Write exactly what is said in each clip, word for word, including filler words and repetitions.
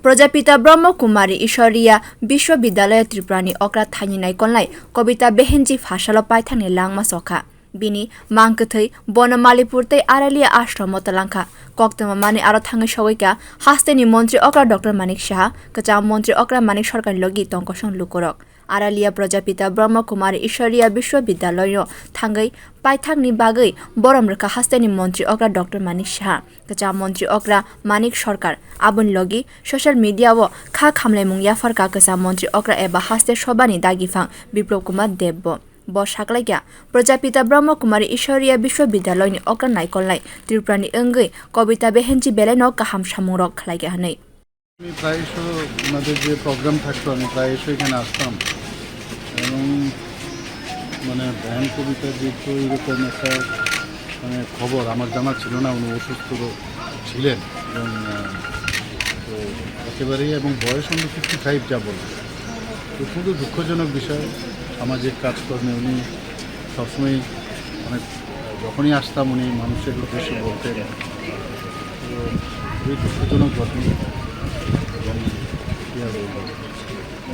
Projapita Brahma Kumari Ishwariya Bishwavidyalaya Tripurani okra thaini naikolnai Kobita Behenji phasalo paithakni langma sokha. Bini mang kwthwi bono Malipur tei Aralia ashromo twlangkha. Koktwma manwi aro thangwi sogwikha hasteni montri okra Doctor Manik Saha, kwcham montri okra Manik Sarkarni logi tongkosong lukurok. Aralia Projapita Brahma Kumari Ishwariya Bishwavidyaloyo thangwi paithakni bagwi borom rwkha hasteni montri okra Doctor Manik Saha, kwcham montri okra Manik Sarkar. Aboni logi social media-o kha khamlaimung yapharkha kwcham montri okra eba haste sobani dagiphang Biplab Kumar Debbo. Bo saklaikha, Projapita Brahma Kumari Ishwariya Bishwavidyaloyni okra naikolnai Tripurani wngwi Kobita Behenji belaino kaham samungrok khlaikha hwnwi. আমি প্রায়শ ওনাদের যে প্রোগ্রাম থাকতো, আমি প্রায়শ এখানে আসতাম এবং মানে ব্যায়াম কবিতা যে তো এরকম একটা মানে খবর আমার জানা ছিল না, উনি অসুস্থ ছিলেন এবং, আহ, তো একেবারেই, এবং বয়স উনি ফিফটি ফাইভ যা বললেন। তো খুবই দুঃখজনক বিষয়, সামাজিক কাজকর্মে উনি সবসময় মানে যখনই আসতাম উনি মানুষের উদ্দেশ্যে বলতেন। তো খুবই দুঃখজনক ঘটনা। এবং কী আর বলবো,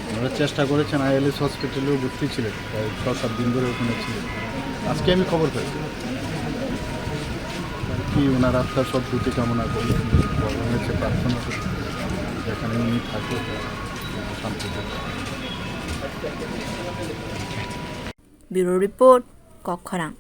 ওনারা চেষ্টা করেছেন, আইএলএস হসপিটালেও ভর্তি ছিলেন, প্রায় ছ সাত দিন ধরে ওখানে ছিলেন। আজকে আমি খবর পাই। কি ওনার আত্মার সদ্গতি কামনা করি, ভগবানের কাছে প্রার্থনা করি, যেখানে উনি থাকেন শান্তি থাকেন। Bureau Report, Kokkhorang.